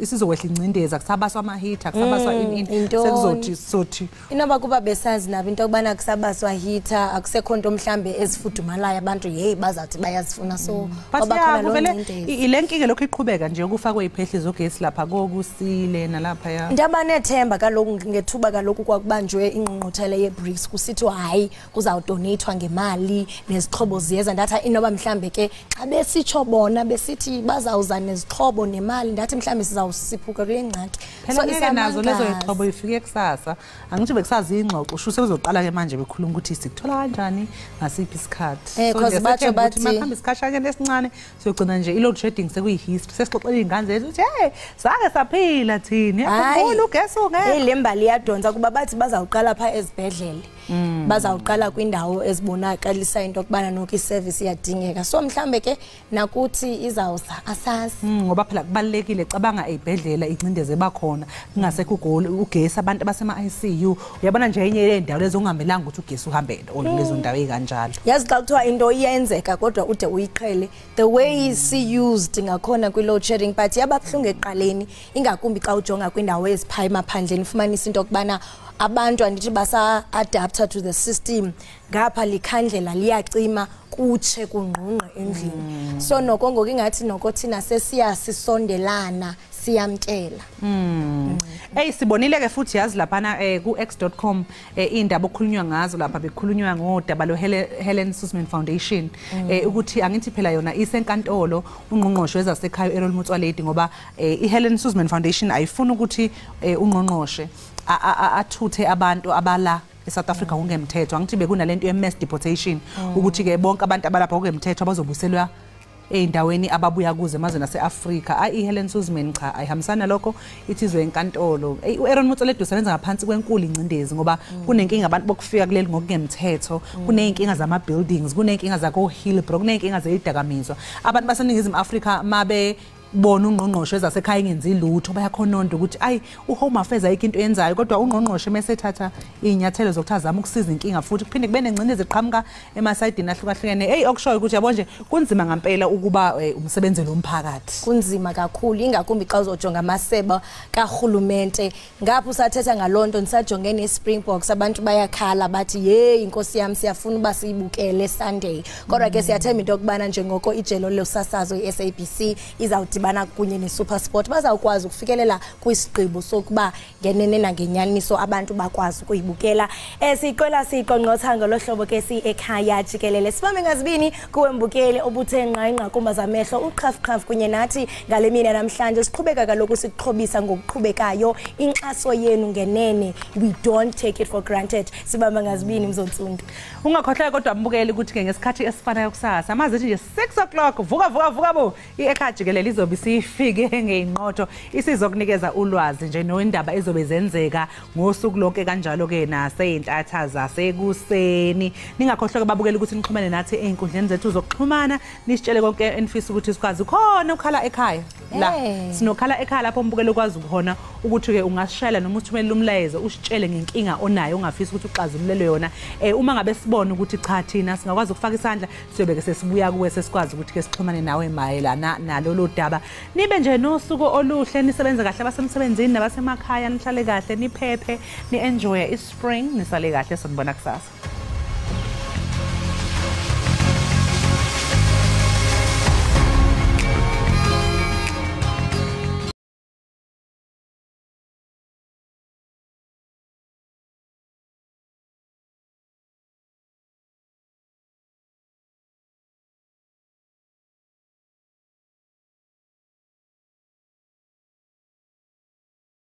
isizokwehla ingcindezi, akusabaswa ama-heater, akusabaswa ini sekuzothi sothi. Inoba kuba besazi nabo into yokubana akusabaswa heater, akusekho nto mhlambe ezifudumalayo abantu hey bazathi bayazifuna, so kwabakhona lo ngcindezi. Ile nkinga lokhu iqhubeka nje ukufakwa iphehli zogesi lapha kokusile nalapha ya. Ndaba nethemba kaloku ngethuba kaloku kwakubanjwe ingqungquthela yeBRICS kusithiwa hayi kuzawudonatwa ngemali nezixhobo ziyeza, ndathi inoba mhlambe ke xa besitsho bona besithi bazawuza nezixhobo nemali, ndathi mhlambe sizawusiphuka kule ngxaki. So nazo lezo zixhobo ifike kusasa, angithi bekusazi ingxoxo usho sekuzoqala ke manje bekhuluma ukuthi sikuthola kanjani ngasiphi isikhathi. So batsho bathi makuhambe isikhashanyana esincane siyogcina nje i-load shedding sekuyi-history, sesixoxela iy'ngane zethu ukuthi hey sake saphila thina, yakhumbula ugesi ungekho. Le mbali iyadonsa kuba bathi bazawuqala pha ezibhedlele, bazawuqala kwindawo ezibonakalisa into yokubana noko iservice iyadingeka, so mhlambe ke nakuthi izawuza asazi. Ngoba phela kubalulekile, cabanga ey'bhedlela ingcindezi ebakhona kungasekho ugesi, abantu abasema-ICU, uyabona nje enye yendawo lezo ongamelanga ukuthi ugesi uhambe lezo ndawo ey'kanjalo. Yazi xa kuthiwa into iyenzeka kodwa ude uyiqhele, the way si-used ngakhona kwi-load shedding, but yababuhlungu ekuqaleni, ingakumbi xa ujonga kwindawo ezipha emaphandleni, ufumanisa into yokubana abantu andithi basa-adapta to the system, ngapha likhandlela liyacima kutshe kungqungqe endlini. So noko ngoku ingathi noko thina sesiyasisondelana siyamkela. Hey sibonile ke futhi yazi laphana ku x.com indaba okukhulunywa ngazo lapha, bekukhulunywa ngodaba lo Helen Suzman Foundation, ukuthi angithi phela yona isenkantolo ungqongqoshe wezasekhaya Aaron Motsoaledi, ngoba iHelen Suzman Foundation ayifuni ukuthi ungqongqoshe athuthe abantu abala eSouth Africa ngokungemthetho. Angithi bekunalento ye-mass deportation, ukuthi ke bonke abantu abalapha ngokungemthetho abazobuselwa ey'ndaweni ababuya kuze emazweni ase-Afrika. Ayi iHelen Suzman cha ayihambisana lokho, ithi izwe enkantolo. U-Aaron Motsoaledi usebenza ngaphansi kwenkulu ingcindezi ngoba kunenkinga abantu bokufika kuleli ngokungemthetho, kuney'nkinga zama-buildings, kuney'nkinga zako-Hillbrow, kuney'nkinga zeyidakamizwa. Abantu baseNingizimu Afrika mabe bona ungqongqoshe wezasekhaya engenzi lutho bayakhononda ukuthi ayi uHome Affairs ayikho into yenzayo, kodwa ungqongqoshe mesethatha iy'nyathelo zokuthi azame ukusiza inkinga, futhi kuphinde kube nengcindezi eqhamuka emasayidini ahlukahlukene. Eyi okushoyo ukuthi yabo nje kunzima ngampela ukuba umsebenzeli womphakathi, kunzima kakhulu, ingakumbi xa uzojonga amaseba karhulumente. Ngapha usathetha ngaloo nto ndisajonge ne-Springboks, abantu bayakhala bathi yeyi inkosi yam siyafuna uba siyibukele Sunday, kodwa ke siyathemba into yokubana njengoko ijelo losasazo i-SABC izawudibana kunye neSuperSport bazawukwazi ukufikelela kwisigqibo sokuba ngenene nangenyaniso abantu bakwazi ukuyibukela. Siyiqwela siyiqongqotha ngolo hlobo ke si ekhaya jikelele. Sibambe ngazibini kuwe mbukeli obuthe ngqa ingqakumba zamehlo uqhafuqhafu kunye nathi ngale mini namhlanje. Siqhubeka kaloku sikuxhobisa ngokuqhubekayo, inkxaso yenu ngenene, we don't take it for granted. Sibambe ngazibini Mzontsundu. Ungakhohlwa kodwa mbukeli ukuthi ke ngesikhathi esifanayo kusasa amazithi nje 6 o'clock vuka vuka vuka bo i-ekhaya jikelele izobe sifike ngeyinqotho isizokunikeza ulwazi nje nendaba ezobe zenzeka ngosuku lonke, kanjalo ke naseyintatha zasekuseni. Ningakhohlwa ke babukeli ukuthi nixhumane nathi ey'nkundleni zethu zokuxhumana, nisitshele konke enifisa ukuthi sikwazi. Khona ukhala ekhaya la, sinokhala ekhaya lapho umbukeli ukwazi ukuhona ukuthi ke ungasishayela noma uthumele umlayezo usitshele ngenkinga onayo ongafisa ukuthi uxazululelwe yona. Uma ngabe sibona ukuthi cha thina singakwazi ukufaka isandla, siyobe ke sesibuya kuwe sesikwazi ukuthi ke sixhumane nawe mayelana nalolu daba. Nibe nje nosuku oluhle, nisebenze kahle abasemsebenzini nabasemakhaya, nihlale kahle, niphephe, ni-enjoye i-spring, nisale kahle, sonibona kusasa.